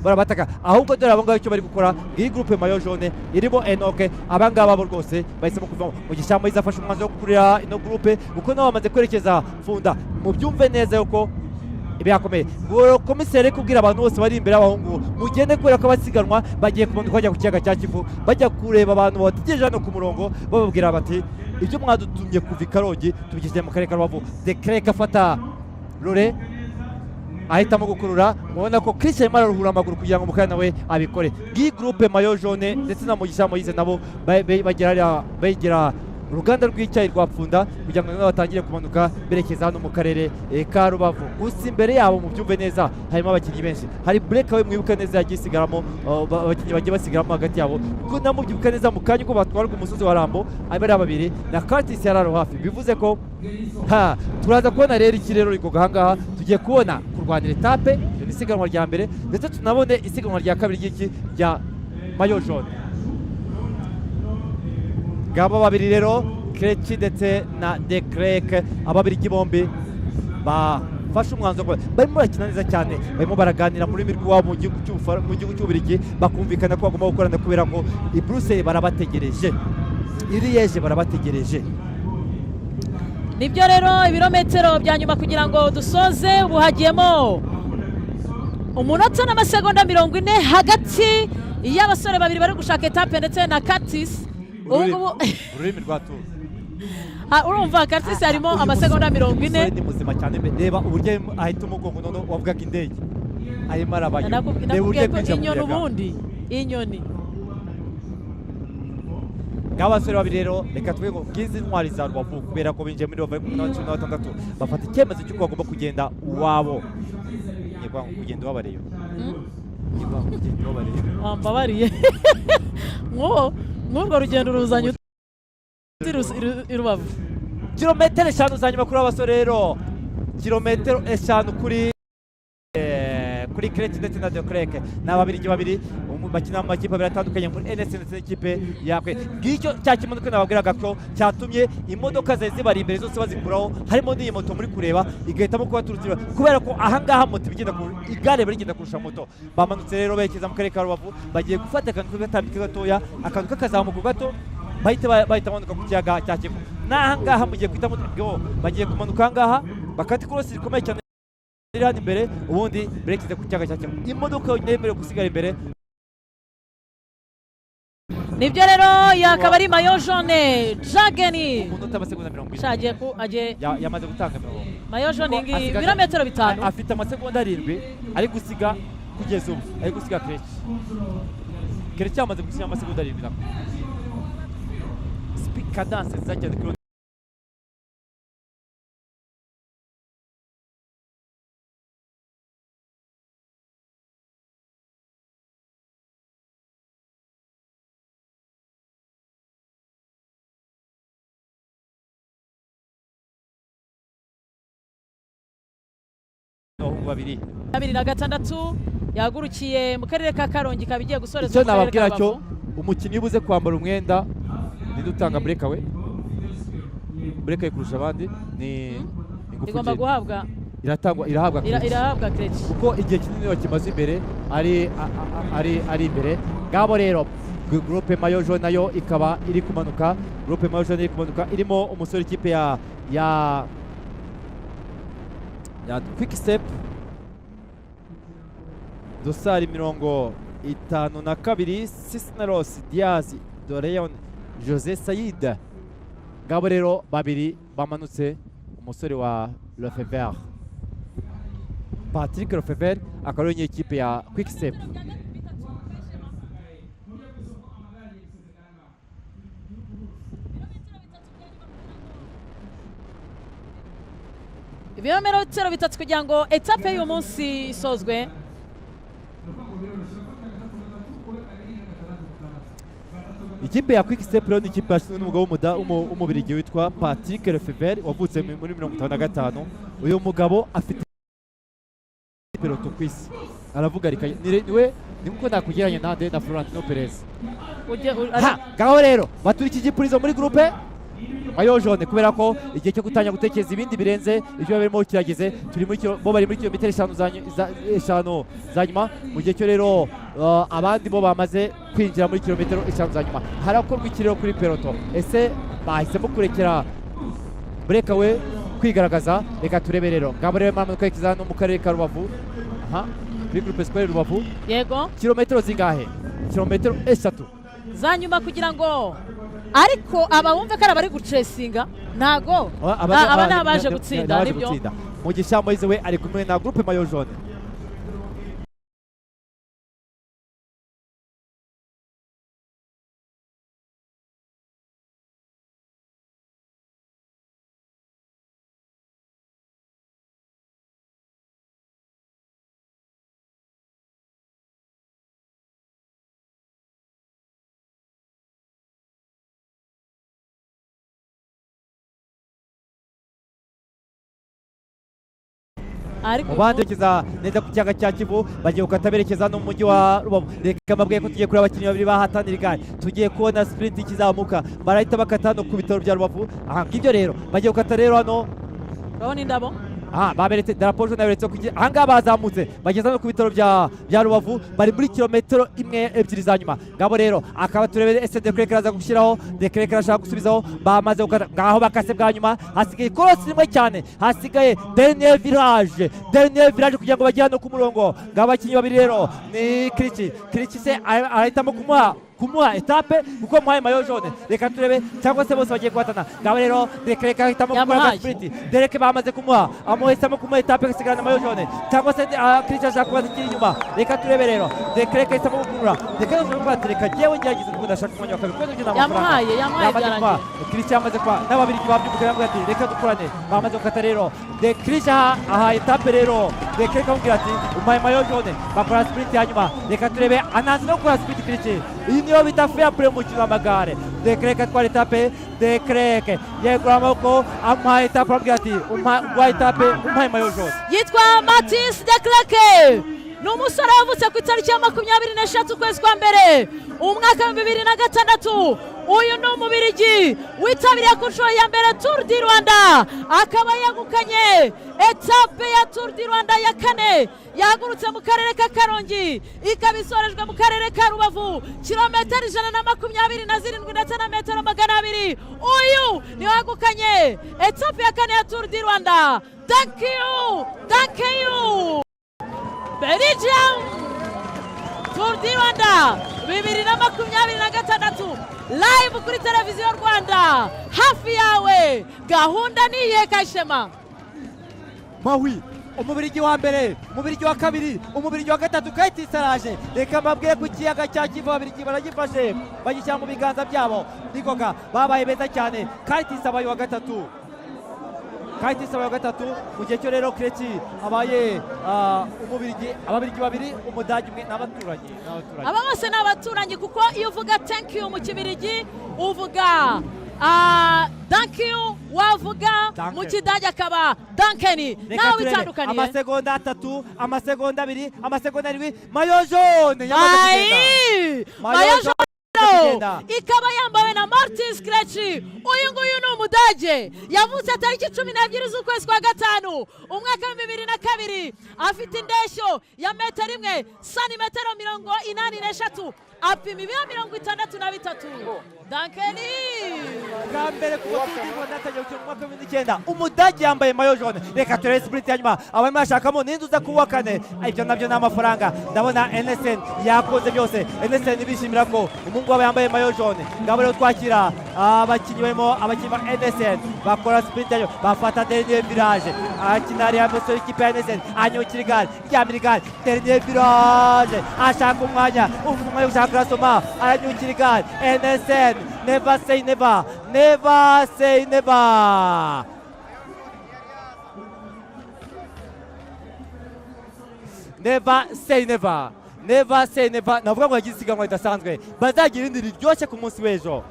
Barabataka ahubwo. Dore abo ngabo icyo bari gukora. Ngiyi groupe maillot jaune irimo Enoke. Aba ngaba bo rwose bahisemo kuvamo. Mugisha Moise afashe umwanzuro wo gukurira ino groupe, kuko nabo bamaze kwerekeza Pfunda. Mubyumve neza yuko birakomeye. Ngo komiseri ari kubwira abantu bose bari imbere y'abahungu: mugende, kubera ko abasiganwa bagiye kumanuka bajya ku kiyaga cya Kivu, bajya kureba abantu bategereje hano ku murongo, bababwira bati: ibyo mwadutumye kuva i Karongi tubigejeje mu karere ka Rubavu. De Klerk afata relais, ahitamo gukurura. Mubona ko Christian arimo araruhura amaguru kugira ngo mukanya nawe abikore. Ngiyi groupe maillot jaune ndetse na Mugisha Moise, nabo bagera hariya, begera uruganda rw'icyayi rwa Pfunda, kugira ngo nabo batangire kumanuka berekeza hano mu karere ka Rubavu. Gusa imbere yabo, mubyumve neza, harimo abakinnyi benshi. Hari breakaway, mwibuka neza, yagiye isigaramo abakinnyi bagiye basigaramo hagati yabo, kuko namubyibuka neza mu kanya ubwo batwarwa umusozi wa Rambo, ari babiri na Curtis yari ari hafi. Bivuze ko ha turaza kubona rero iki rero rigoga ahangaha. Tugiye kubona kurwanira étape. Iryo ni isiganwa rya mbere, ndetse tunabone isiganwa rya kabiri ry'iki rya maillot jaune. Ngabo babiri rero, Kreci ndetse na De Klerk, ababirigi bombi bafashe umwanzuro. Barimo barakina neza cyane, barimo baraganira mu rurimi rw'iwabo mu gihugu cy'Ububiligi, bakumvikana ko bagomba gukorana, kubera ko i Bruxelles barabategereje, i Liège barabategereje. Nibyo rero, ibirometero bya nyuma kugira ngo dusoze. Ubu hagiyemo umunota n'amasegonda 40 hagati y'abasore babiri bari gushaka étape ndetse na Curtis ubu ngubu. Ururimi rwa Tour. Ah, urumva Curtis harimo Uyu amasegonda musore- 40. Umusore ni muzima cyane mbe. Reba uburyo ahita umugongo, none wavugaga indege arimo arabayo. Reba uburyo Nakubwiye ari ko kwinjira mu inyoni muyaga. Ubundi inyoni. Ngabo abasore babiri rero, reka tuvuge ngo ngizi intwari za Rubavu, kubera ko binjiye muri Rubavu bari kumwe na 16, bafata icyemezo cy'uko bagomba kugenda uwabo. Ngiye kuvuga ngo kugenda uwabareyo. Ngiye kuvuga ngo kugenda uwabareyo. Wambabariye, nk'uwo nk'urwo rugendo ruzanye ute i Rubavu? Kilometero 5 za nyuma kuri aba basore rero, kilometero 5 kuri Kreti ndetse na De Klerk. Ni ababirigi babiri bakina mu makipe abiri atandukanye, muri NS ndetse n'ikipe yakwe. Ngicyo cya kimodoka nababwiraga ko cyatumye imodoka zari zibari imbere zose bazikuraho, harimo n'iyi moto muri kureba, igahitamo kubaturutsa imbere, kubera ko ahangaha moto igenda igare rigenda kurusha moto. Bamanutse rero berekeza mu karere ka Rubavu, bagiye gufata akantu k'agatambike gatoya, akantu k'akazamuko gato, bahita bamanuka ku kiyaga cya Kivu. N'ahangaha mugiye guhita bagiye kumanuka ahangaha, bakata ikorosi rikomeye cyane riri hano imbere, ubundi berekeze ku kiyaga cya Kivu. Imodoka yonyine yemerewe gusigara imbere. Nibyo rero, yakaba ari maillot jaune Jageni. Umunota, amasegonda 40. Sha, agiye ku agiye Yamaze gutanga 40. Maillot jaune ngiyi, ibirometero 5. Afite amasegonda 7 ari gusiga kugeza ubu, ari gusiga Kreci. Kreci yamaze gusiga amasegonda 7 nako. Cadence nziza cyane kuri abahungu babiri. 26 yahagurukiye mu karere ka Karongi, ikaba igiye gusoreza Icyo mu karere ka nababwira cyo, Rubavu. umukinnyi ubuze kwambara umwenda ninde utanga breakaway? Breakaway kurusha abandi ni ingufu Igomba Gen. guhabwa Iratangwa, irahabwa Kreci. Irahabwa Kreci. Kuko igihe kinini bakimaze imbere ari imbere. Ngabo rero groupe maillot jaune nayo ikaba iri kumanuka. Groupe maillot jaune iri kumanuka, irimo umusore ikipe ya Quick Step, dossard 52, Cisneros Diaz Doreon Jose Sayid. Ngabo rero babiri bamanutse, umusore wa Lefebvre, Patrick Lefebvre, akaba ari ikipe ya Quick Step. Ibirometero 3 kugira ngo étape y'uyu munsi isozwe. Ikipe ya Quick Step rero ni ikipe yashinzwe n'umugabo w'umubirigi witwa Patrick Lefebvre, wavutse muri 55. Uyu mugabo afite peloton ku isi, aravuga rika niwe ni nkuko nakugereranya nande na Florentino Perez. Ha, ngaho rero baturikije igipurizo muri groupe. Maillot jaune, kubera ko igihe cyo gutangira gutekereza ibindi birenze ibyo barimo kirageze. Turi muri bo bari muri kilometero 5 za nyuma, mu gihe cyo rero abandi bo bamaze kwinjira muri kilometero 5 za nyuma. Harakorwa iki rero kuri peloton? Ese bahisemo kurekera breakaway kwigaragaza? Reka turebe rero. Ngabo rero bamaze kwerekeza no mu karere ka Rubavu, aha kuri Groupe Scolaire Rubavu. Yego. Kilometero zingahe? Kilometero 3 za nyuma kugira ngo, ariko aba wumve ko ari abari gucesinga, ntago aba ni abaje gutsinda. Abaje Nibyo. gutsinda. Mugisha Moise we ari kumwe na groupe maillot jaune. Ariko Mu bandi berekeza neza ku kiyaga cya Kivu, bagiye gukata berekeza no mu mujyi wa Rubavu. Reka mbabwiye ko tugiye kureba abakinnyi babiri bahatanira igare, tugiye kubona sprint ikizamuka, barahita bakata hano ku bitaro bya Rubavu. Aha ngibyo rero bagiye gukata rero hano. Urabona indabo. Aha baberetse darapo jaune, yaberetse kugira aha ngaha bazamutse bageze no ku bitaro bya Rubavu, bari muri kilometero 1, 2 za nyuma. Ngabo rero akaba turebe ese De Klerk araza gushyiraho. De Klerk arashaka gusubizaho, bamaze gukata, ngaho bakase bwa nyuma, hasigaye ikorosi rimwe cyane, hasigaye dernier virage, dernier virage kugira ngo bagere hano ku murongo. Ngabo abakinnyi babiri rero ni Kiriki. Kiriki se arahitamo kumuha etape kuko muhaye maillot jaune? Reka turebe, cyangwa se bose bagiye guhatana. Ngabo rero De Klerk ahitamo gukora Yamuhaye. sprint. Derek bamaze kumuha, amuhisemo kumuha etape agasigarana maillot jaune, cyangwa se Kiriki ashaka kubaza ikiri inyuma. Reka turebe rero, De Klerk ahitamo gukurura. De Klerk ashobora kuvuga ati: "Reka jyewe ngerageze kuko ndashaka umwanya wa kabiri kuko nibyo ni amafaranga." Yamuhaye, yamuhaye. Yamaze Byarangiye. kuba Kiriki yamaze kuba n'Ababirigi babyumvise, baravuga ati: "Reka dukorane." Bamaze gukata rero, De Klerk aha etape rero, De Klerk amubwira ati: "Umpaye maillot jaune." Bakora sprint ya nyuma, reka turebe, anazi no gukora sprint Kiriki. Iyi niyo bita fair play mu mukino w'amagare. De Klerk atwara etape. De Klerk yegura amaboko, amuhaye etape, aramubwira ati: "Umpaye etape, umpaye maillot jaune." Yitwa Mathis De Klerk, ni umusore wavutse ku itariki ya 23 ukwezi kwa mbere umwaka wa 2006. Uyu ni Umubirigi witabiriye ku nshuro ya mbere Tour du Rwanda, akaba yegukanye etape ya Tour du Rwanda ya kane, yahagurutse mu karere ka Karongi ikaba isorejwe mu karere ka Rubavu, kilometero 127 ndetse na metero 200. Uyu niwe wegukanye etape ya kane ya Tour du Rwanda. Thank you, thank you. Belgium Tour du Rwanda 2026, live kuri Televiziyo Rwanda, hafi yawe. Gahunda ni iyihe, Kayishema? Mahwi, Umubirigi wa mbere, Umubirigi wa kabiri, Umubirigi wa gatatu, Kayitesi araje. Reka mbabwire, ku kiyaga cya Kivu Ababirigi baragifashe, bagishyira mu biganza byabo nigoga, babaye beza cyane. Kayitesi abaye uwa gatatu, Kayitesi abaye uwa gatatu, mu gihe cyo rero Kreki abaye Umubirigi. Ababirigi babiri, Umudage umwe, n'abaturanyi, n'abaturanyi. Aba bose ni abaturanyi, kuko iyo uvuga "thank you" mu Kibirigi uvuga "thank you", wavuga Danke. mu Kidage akaba "dankeni". Reka Nawe turebe. bitandukaniye. Amasegonda 3, amasegonda 2, amasegonda 7, maillot jaune yamaze kugenda. Ayi! Maillot Maillot jaune jaune kugenda. Ikaba yambawe na Martin Skrechi. Uyu nguyu ni Umudage, yavutse tariki 12 z'ukwezi kwa gatanu umwaka wa 2002, afite indeshyo ya metero 1 santimetero 83, apima ibiro 63. Dankeni. Bwa mbere kuva Tour du Rwanda yatangiye gukina mu mwaka wa 2009, Umudage yambaye maillot jaune. Reka turebe sprint ya nyuma, abarimo bashakamo ninde uza kuwa kane. Ibyo nabyo ni amafaranga. Ndabona NSN yakoze byose, NSN bishimira ko umuhungu wabo yambaye maillot jaune. Ngabo rero twakira abakinnyi barimo abakinnyi ba NSN, bakora sprint ya nyuma, bafata dernier virage, akina hariya musore w'ikipe ya NSN anyukira igare, ryamira igare, dernier virage, ashaka umwanya, ufite umwanya wo gushaka kurasoma, aranyukira igare. NSN, never say never, never say never, never say never, never say never. Navuga ngo yagize isiganwa ridasanzwe, bazagira irindi riryoshye ku munsi w'ejo.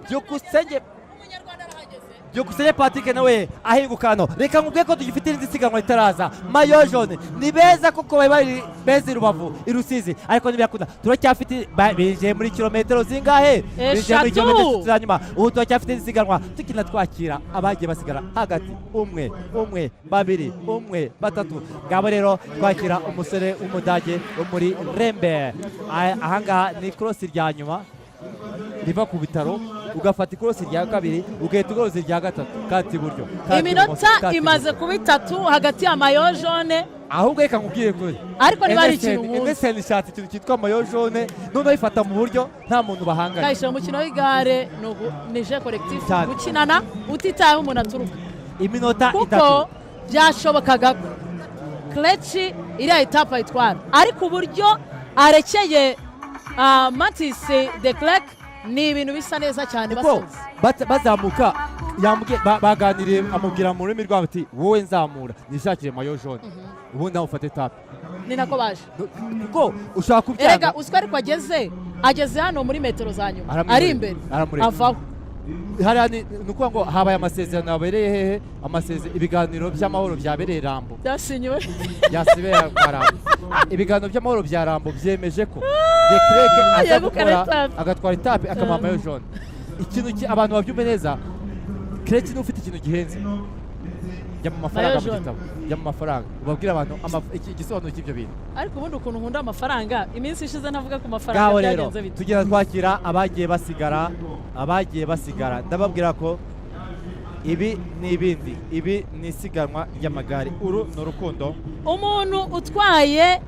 Byukusenge. Umunyarwanda arahageze. Byukusenge Patrick nawe ahinguka hano. Reka nkubwiye ko tugifite irindi siganwa ritaraza. Maillot jaune ni beza kuko bari bari beza i Rubavu, i Rusizi, ariko ntibiyakunda. Turacyafite binjiye muri kilometero zingahe? Binjiye muri Eshatu. kilometero 3 za nyuma. Ubu turacyafite irindi siganwa, tukina twakira abagiye basigara hagati, umwe umwe, babiri, umwe, batatu. Ngabo rero twakira umusore w'Umudage wo muri Rembe. Ahangaha ni ikorosi rya nyuma riva ku bitaro, ugafata ikorosi rya kabiri, ugahita ikorosi rya gatatu, kati iburyo, kati ibumoso, Iminota kati imaze iburyo. kuba 3 hagati ya maillot jaune. Ahubwo reka nkubwire kuri Ariko niba hari ikintu nkunze, MSN ishatse ikintu cyitwa maillot jaune, noneho ayifata mu buryo nta muntu bahanganye. Kayisha, umukino w'igare ni jeu collectif, Cyane. gukinana utitayeho umuntu aturuka. Iminota Kuko 3. byashobokaga ko Krejci iriya étape ayitwara, ariko uburyo arekeye Matisse De Clercq ni ibintu bisa neza cyane. Kuko Basoza bazamuka baganiriye, amubwira mu rurimi rwabo ati: "Wowe nzamura nishakire maillot jaune, ubundi nawe ufate étape." Ni nako baje. Kuko ushobora kubyanga. Erega uziko ariko ageze hano muri metero za nyuma Aramureka. ari imbere, Aramureka. avaho. Hariya ni ukuvuga ngo habaye amasezerano yabereye hehe? Ibiganiro by'amahoro byabereye Rambo. Byasinyiwe. Byasibera kwa Rambo. Ibiganiro by'amahoro bya Rambo byemeje ko De Clercq aza Yegukana gukora étape. agatwara étape, akamuha maillot jaune. Ikintu abantu babyumve neza, Krejci niba ufite ikintu gihenze, jya mu mafaranga, Maillot mu jaune. gitabo, jya mu mafaranga, ubabwire abantu igisobanuro cy'ibyo bintu. Ariko ubundi ukuntu nkunda amafaranga, iminsi ishize ntavuga ku mafaranga, Ngaho rero byagenze bite? tugenda twakira abagiye basigara, abagiye basigara. Ndababwira ko ibi ni ibindi, ibi ni isiganwa ry'amagare, uru ni urukundo. Umuntu utwaye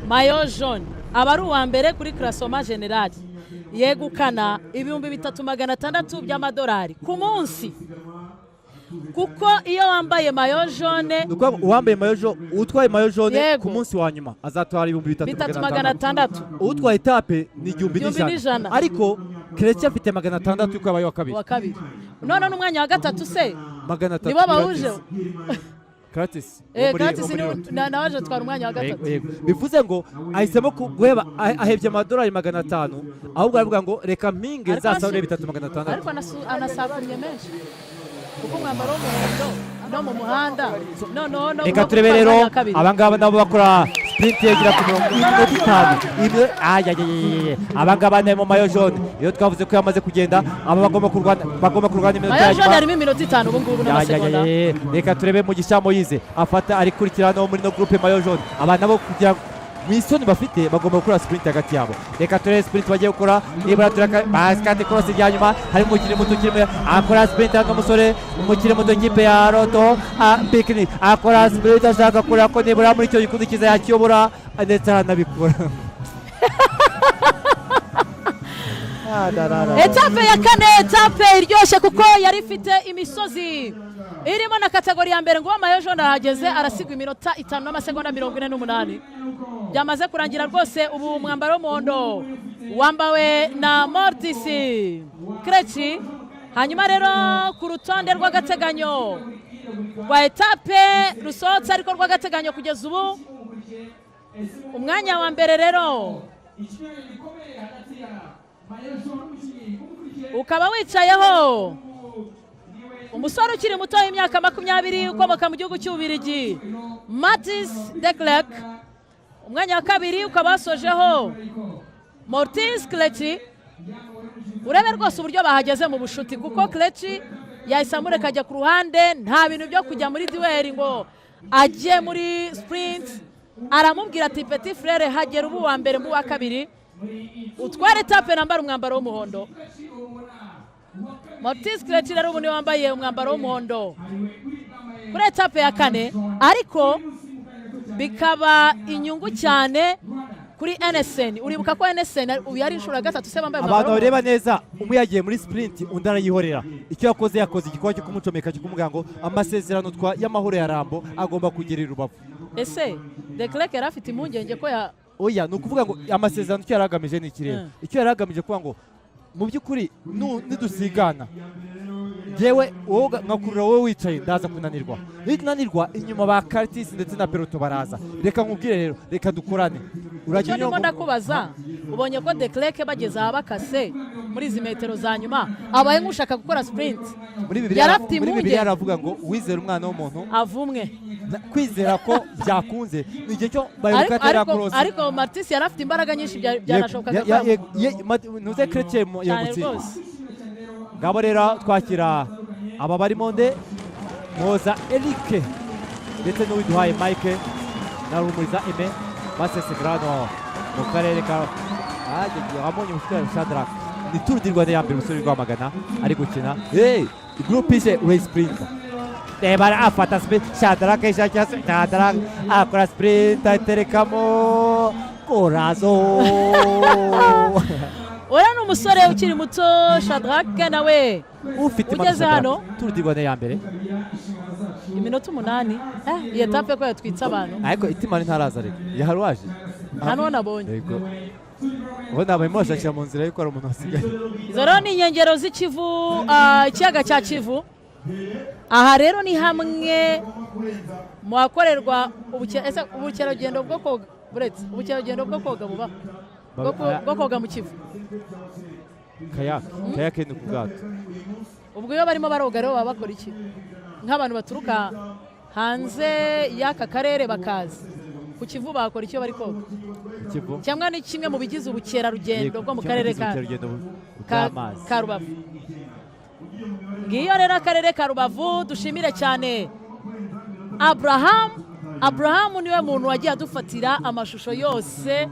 maillot jaune aba ari uwa mbere kuri classement général, yegukana 3600 by'amadolari ku munsi, kuko iyo wambaye maillot jaune Ni ukuvuga ngo uwambaye maillot jaune, utwaye maillot jaune, Yego. ku munsi wa nyuma azatwara ibihumbi bitatu bitatu magana magana atandatu. atandatu. Utwaye étape ni igihumbi Igihumbi n'ijana. n'ijana. Ariko Krejci afite 600 yuko yabaye uwa kabiri. Uwa kabiri. None n'umwanya wa gatatu se 300. nibo bawuje? Curtis wo muri- Curtis wo muri niwe- Lotto. Nawe aje atwara umwanya wa gatatu. Yego, yego. Bivuze ngo ahisemo guheba, ahebye amadolari 500, ahubwo aravuga ngo reka mpinge Ariko nzasarure 3600. Ariko anasakumye menshi, kuko umwambaro w'umuhondo no mu muhanda noneho no Reka no turebe gutwara rero umwanya wa kabiri. Abangaba nabo bakora sprint yegera ku mirongo iminota 5. Ayayayayay, abangaba ni mu maillot jaune. Iyo twavuze ko yamaze kugenda, aba bagomba kurwana iminota ya Maillot jaune nyuma. harimo iminota 5 ubu ngubu n'amasegonda. Yayayayay. Reka turebe Mugisha Moyize afata, arikurikirana no muri no groupe maillot jaune. Aba nabo kugira ngo mu isoni bafite bagomba gukora sprint hagati yabo. Reka turebe sprint bagiye gukora. Nibura turaka basikati korosi rya nyuma, harimo umukiri muto ukiri akora sprint hano, umusore umukiri muto, ikipe ya Lotto Picnic, akora sprint ashaka kureba ko nibura muri icyo gikundi cyiza yakiyobora, ndetse aranabikora. Ah, da, da, da, da. Étape ya kane, étape iryoshye kuko yari ifite imisozi irimo na catégorie ya mbere. Ngo maillot jaune arahageze, arasigwa iminota 5 n'amasegonda 48. Byamaze kurangira rwose. Ubu umwambaro w'umuhondo wambawe na Mortisi Krejci. Hanyuma rero ku rutonde rw'agateganyo rwa étape rusohotse, ariko rw'agateganyo kugeza ubu, umwanya wa mbere rero ukaba wicayeho umusore ukiri muto w'imyaka 20 ukomoka mu gihugu cy'Ububirigi, Matis De Clercq. Umwanya wa kabiri ukaba wasojeho Mortis Krejci. Urebe rwose uburyo bahageze mu bushuti, kuko Krejci yahise amureka ajya ku ruhande, nta bintu byo kujya muri duel ngo ajye muri sprint. Aramubwira ati: "Petit frère, hagera ubu uwa mbere mu wa kabiri, utware étape, nambara umwambaro w'umuhondo." Mortis Krejci rero ubu niwe wambaye umwambaro w'umuhondo kuri étape ya kane, ariko bikaba inyungu cyane kuri NSN. Uribuka ko NSN ubu yari inshuro ya gatatu se bambaye Abantu umwambaro bareba neza, umwe yagiye muri sprint, undi arayihorera. Icyo yakoze, yakoze igikorwa cyo kumucomeka, cyo kumubwira ngo amasezerano twa y'amahoro ya Rambo agomba kugera i Rubavu. Ese De Clercq yari afite impungenge ko ya Oya, ni ukuvuga ngo amasezerano icyo yari agamije ni ikirere. Icyo yari agamije kuvuga ngo mu by'ukuri nidusigana Ngewe wowe nkakurura, wowe wicaye, ndaza kunanirwa. Ninanirwa, inyuma ba Curtis ndetse na peloton baraza. Reka nkubwire rero, reka dukorane." Icyo Uragira ndimo ndakubaza, ubonye ko Declercq bageze aha bakase muri izi metero za nyuma, abaye nk'ushaka gukora sprint. Muri Bibiliya, Yari afite muri Bibiliya impungenge. aravuga ngo uwizera umwana w'umuntu avumwe. Kwizera ko byakunze ni igihe cyo bayoboka Ariko atera ariko cross. Ariko Martis yari afite imbaraga nyinshi, byanashobokaga ko Ntuze Chrétien cyane yamutsinda. Rwose. Ngabo rero twakira aba barimo nde? Mwoza Eric ndetse n'uwiduhaye Mike na Rumuriza Aime basesegrano mu karere ka wabonye umusore Shadrack. Ni Tour du Rwanda ya mbere umusore w'i Rwamagana ari gukina. Hey, groupe ije, race sprint, reba afata sprint Shadrack, ishakira Shadrack akora sprint, aterekamo korazo. Uriya ni umusore ukiri muto Shadrack nawe Ufite ugeze Shadrack. hano. Tour du Rwanda ya mbere. Iminota 8. Iyi étape ko yatwitse abantu. Ariko itimari ntaraza, reka yahari waje. Nta n'uwo nabonye. Yego, ubu ntabwo barimo bashakira mu nzira yuko hari umuntu wasigaye. Izo rero ni inkengero z'Ikivu, ikiyaga cya Kivu. Aha rero ni hamwe mu hakorerwa ese ubukerarugendo bwo koga, buretse ubukerarugendo bwo koga bubaho, bwo koga mu Kivu? Kayak, kayak ni ku bwato. Ubwo iyo barimo baroga rero baba bakora iki? Nk'abantu baturuka hanze y'aka karere bakaza ku Kivu, bakora icyo bari koga? Ku Kivu. Cyangwa ni kimwe mu bigize ubukerarugendo Yego, bwo mu kimwe karere mu bigize ubukerarugendo bw'amazi. ka Rubavu. Ngiyo rero akarere ka Rubavu. Dushimire cyane Abrahamu. Abrahamu niwe muntu wagiye adufatira amashusho yose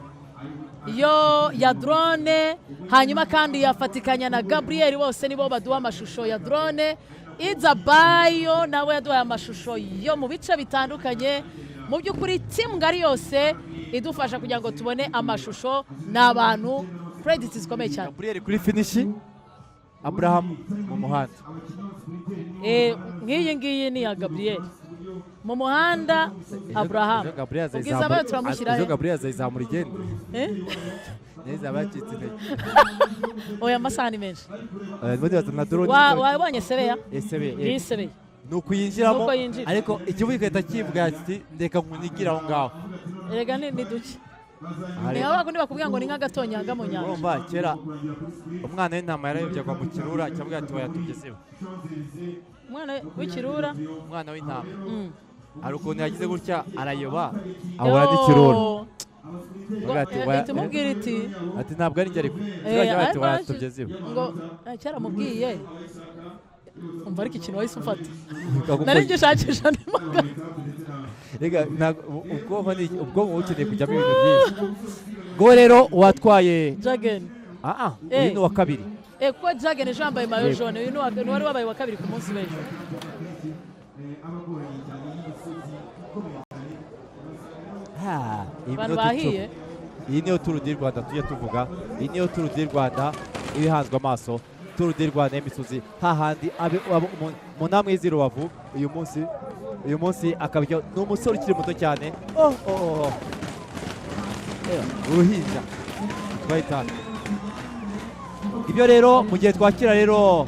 yo ya drone, hanyuma kandi yafatikanya na Gabriel, bose nibo baduha amashusho ya drone. Izabayo nawe yaduhaye amashusho yo mu bice bitandukanye. Mu by'ukuri team ngari yose idufasha kugira ngo tubone amashusho ni abantu credits zikomeye cyane. Gabriel kuri finish, Abraham mu muhanda. Nk'iyi ngiyi ni iya Gabriel mu muhanda. Abraham Ejo Gabriel ubwiza azayizamura. bayo turamushyira Ejo he? Gabriel azayizamura igende. Eh? Neza yaba yacitse intege. Oya, amasaha ni menshi. Ubundi bazana drone. Wabonye Sebeya? Esebe. Ngiyi Sebeya. Ni ukuyinjiramo. Nuko yinjira. Ariko ikibuga gihita kivuga kiti: "Ndeka nkunigire aho ngaho." Erega ni duke. Hari- Ni nka bakundi bakubwira ngo ni nk'agatonyanga mu nyanja. Urumva kera umwana w'intama yarayobyaga mu kirura, cyavuga ati: "Wayatugeze iwe." Umwana w'ikirura? Umwana w'intama. Mm. Hari ukuntu yagize gutya arayoba, ahura n'ikirura. Yo. Bavuga ati, Ihita imubwira iti ati: "Ntabwo ari njye." Ariko kirura ati: ariko "Wayatugeze iwe." Ngo cyaramubwiye. Umva, ariko ikintu wahise ufata nari ngishakisha andi magambo. Rega ubwonko ni ubwonko, bukeneye kujyamo ibintu byinshi. Ngo rero uwatwaye Jagen. Ah ah, uyu ni uwa kabiri. Kuko Jagen ejo yambaye maillot Yego. jaune. Uyu ni wari wabaye uwa kabiri ku munsi w'ejo. Iyi Abantu minota 10. bahiye. Iyi niyo Tour du Rwanda tujya tuvuga, iyi niyo Tour du Rwanda iba ihanzwe amaso, Tour du Rwanda y'imisozi, hahandi abe mu ntambwe z'i Rubavu. Uyu munsi akaba ni umusore ukiri muto cyane. Oh. Uruhinja twahita ibyo rero. Mu gihe twakira rero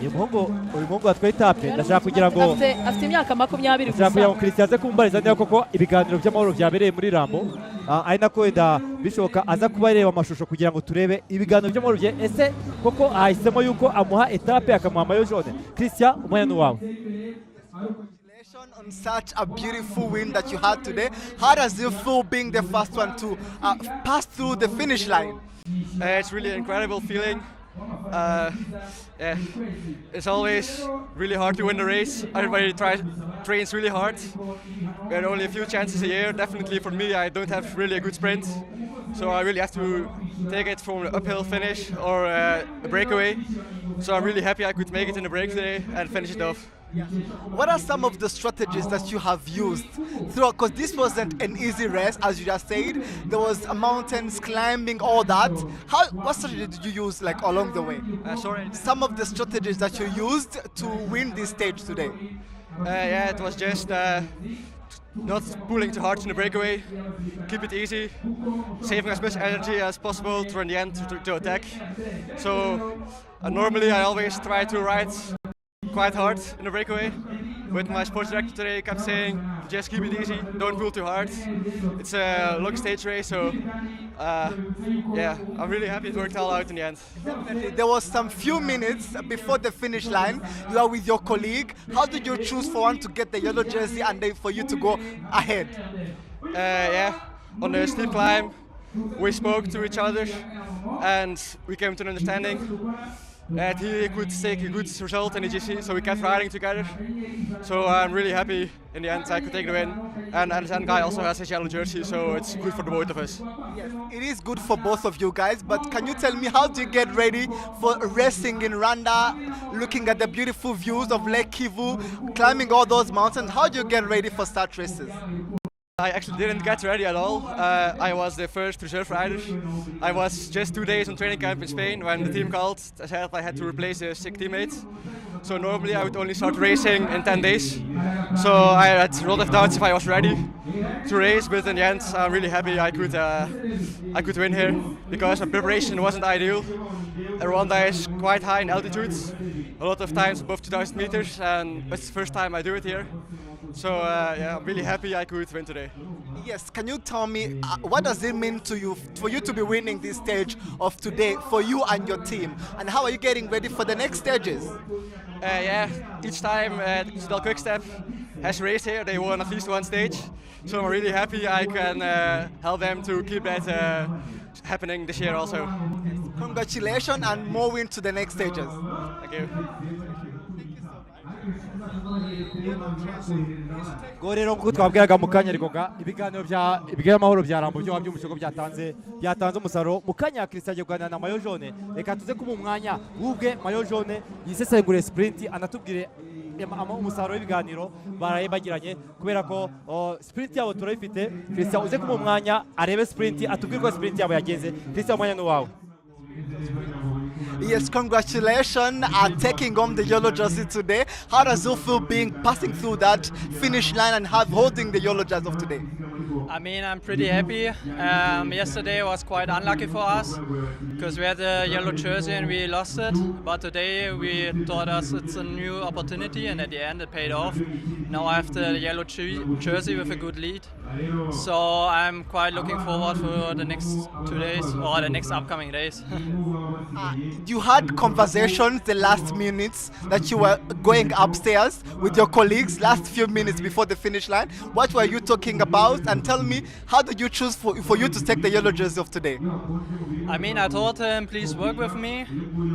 uyu muhungu watwaye étape, ndashaka kugira ngo Afite imyaka 20 ndashaka kugira ngo gusa. Christian aze kumbariza niba koko ibiganiro by'amahoro byabereye muri Rambo. Ari nako wenda bishoboka aza kuba areba amashusho kugira ngo turebe ibiganiro by'amahoro bye. Ese koko ahisemo yuko amuha étape, akamuha maillot jaune? Christian, umwanya ni uwawe. Congratulations on such a beautiful win that you had today. How does it feel being the first one to pass through the finish line? It's really incredible feeling. Yeah, it's always really hard to win the race. Everybody tries, trains really hard. We had only a few chances a year. Definitely for me, I don't have really a good sprint, so I really have to take it from an uphill finish or a breakaway. So I'm really happy I could make it in the break today and finish it off. What are some of the strategies that you have used throughout? Because this wasn't an easy race, as you just said. There was mountains, climbing, all that. How? What strategy did you use, like, along the way? Sorry. Some of the strategies that you used to win this stage today. Yeah, it was just not pulling too hard in the breakaway, keep it easy, saving as much energy as possible to in the end to attack. So normally I always try to ride Quite hard in the breakaway. But my sports director today kept saying, "Just keep it easy, don't pull too hard. It's a long stage race," so yeah, I'm really happy it worked all out in the end. Definitely. There was some few minutes before the finish line. You are with your colleague. How did you choose for one to get the yellow jersey and then for you to go ahead? Yeah, on the steep climb, we spoke to each other and we came to an understanding that he could take a good result in the GC, so we kept riding together. So I'm really happy in the end I could take the win. And NSN guy also has his yellow jersey, so it's good for the both of us. Yes, it is good for both of you guys, but can you tell me, how do you get ready for racing in Rwanda, looking at the beautiful views of Lake Kivu, climbing all those mountains? How do you get ready for such races? I actually didn't get ready at all. I was the first reserve rider. I was just 2 days on training camp in Spain when the team called. I said I had to replace a sick teammate. So normally I would only start racing in 10 days. So I had a lot of doubts if I was ready to race, but in the end I'm really happy I could win here because my preparation wasn't ideal. Rwanda is quite high in altitude, a lot of times above 2,000 meters, and it's the first time I do it here. So yeah, I'm really happy I could win today. Yes, can you tell me what does it mean to you for you to be winning this stage of today for you and your team, and how are you getting ready for the next stages? Yeah, each time Soudal Quick-Step has raced here, they won at least one stage. So I'm really happy I can help them to keep that happening this year also. Congratulations and more win to the next stages. Thank you. Ubwo rero nk'uko twabwiraga mu kanya Rigoga, ibiganiro bya iby'amahoro bya Rambo byo wabyumvise ko byatanze umusaruro. Mu kanya Christian agiye kuganira na maillot jaune. Reka tuze kumuha umwanya w'ubwe maillot jaune yisesengure sprint, anatubwire umusaruro w'ibiganiro baraye bagiranye, kubera ko sprint yabo turayifite. Christian, uze kumuha umwanya arebe sprint, atubwire uko sprint yabo yagenze. Christian, umwanya ni uwawe. Yes, congratulations are taking home the yellow jersey today. How does it feel being passing through that finish line and have holding the yellow jersey of today? I mean, I'm pretty happy. Yesterday was quite unlucky for us because we had a yellow jersey and we lost it. But today we thought us it's a new opportunity, and at the end it paid off. Now I have the yellow jersey with a good lead. So I'm quite looking forward for the next 2 days or the next upcoming days. You had conversations the last minutes that you were going upstairs with your colleagues, last few minutes before the finish line. What were you talking about? And tell me, how did you choose for you to take the yellow jersey of today? I mean, I told him, "Please work with me,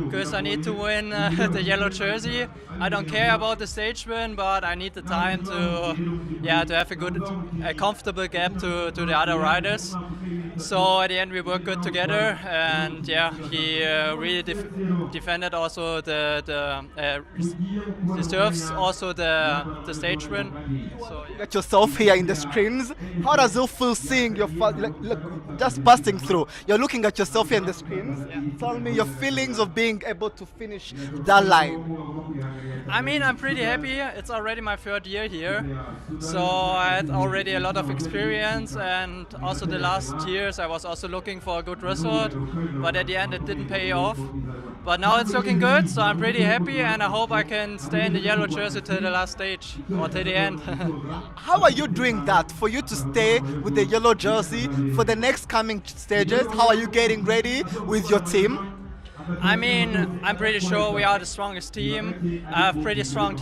because I need to win the yellow jersey. I don't care about the stage win, but I need the time yeah, to have a good, a comfortable gap to the other riders." So at the end, we worked good together, and yeah, he really defended also the deserves also the stage win. So yeah. Get yourself here in the screens. How does it feel seeing your like, look, just passing through? You're looking at yourself here in the screens. Tell me your feelings of being able to finish that line. I mean, I'm pretty happy. It's already my third year here, so I had already a lot of experience. And also the last years, I was also looking for a good result, but at the end, it didn't pay off. But now it's looking good, so I'm pretty happy, and I hope I can stay in the yellow jersey till the last stage or till the end. How are you doing that for you to stay with the yellow jersey for the next coming stages? How are you getting ready with your team? I mean, I'm pretty sure we are the strongest team. I have pretty strong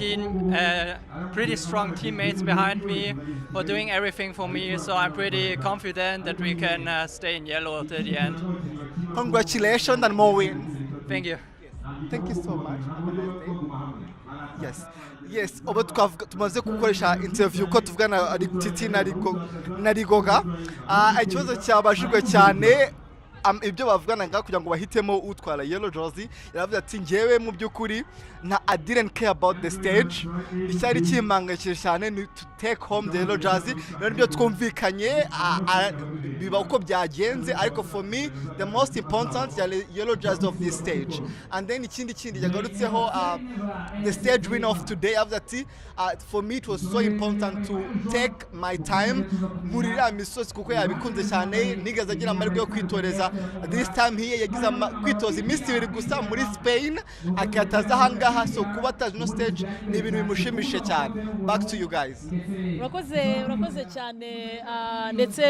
teammates behind me who are doing everything for me. So I'm pretty confident that we can stay in yellow till the end. Congratulations and more wins. Thank you. Thank you so much. Have a nice day. Yes, ubu tumaze gukoresha interview ko tuvugana ari Titi na Rigoga. Ikibazo cyabajijwe cyane, ibyo bavuganaga kugira ngo bahitemo utwara yellow jersey, yaravuze ati ngewe mu by'ukuri nta, I didn't care about the stage, icyari kimpangayikishije cyane ni Take home the yellow jersey. Rero nibyo twumvikanye, biba uko byagenze, ariko for me the most important yari yellow jersey of this stage. And then ikindi kindi yagarutseho, the stage win of today, yavuze ati "For me it was so important to take my time muri iriya misozi," kuko yabikunze cyane, ntigeze agira amahirwe yo kwitoreza. This time here yagize kwitoza iminsi 2 gusa muri Spain, akataza ahangaha. So kuba ataje ino stage ni ibintu bimushimishije cyane. Back to you guys. Urakoze, urakoze cyane, ndetse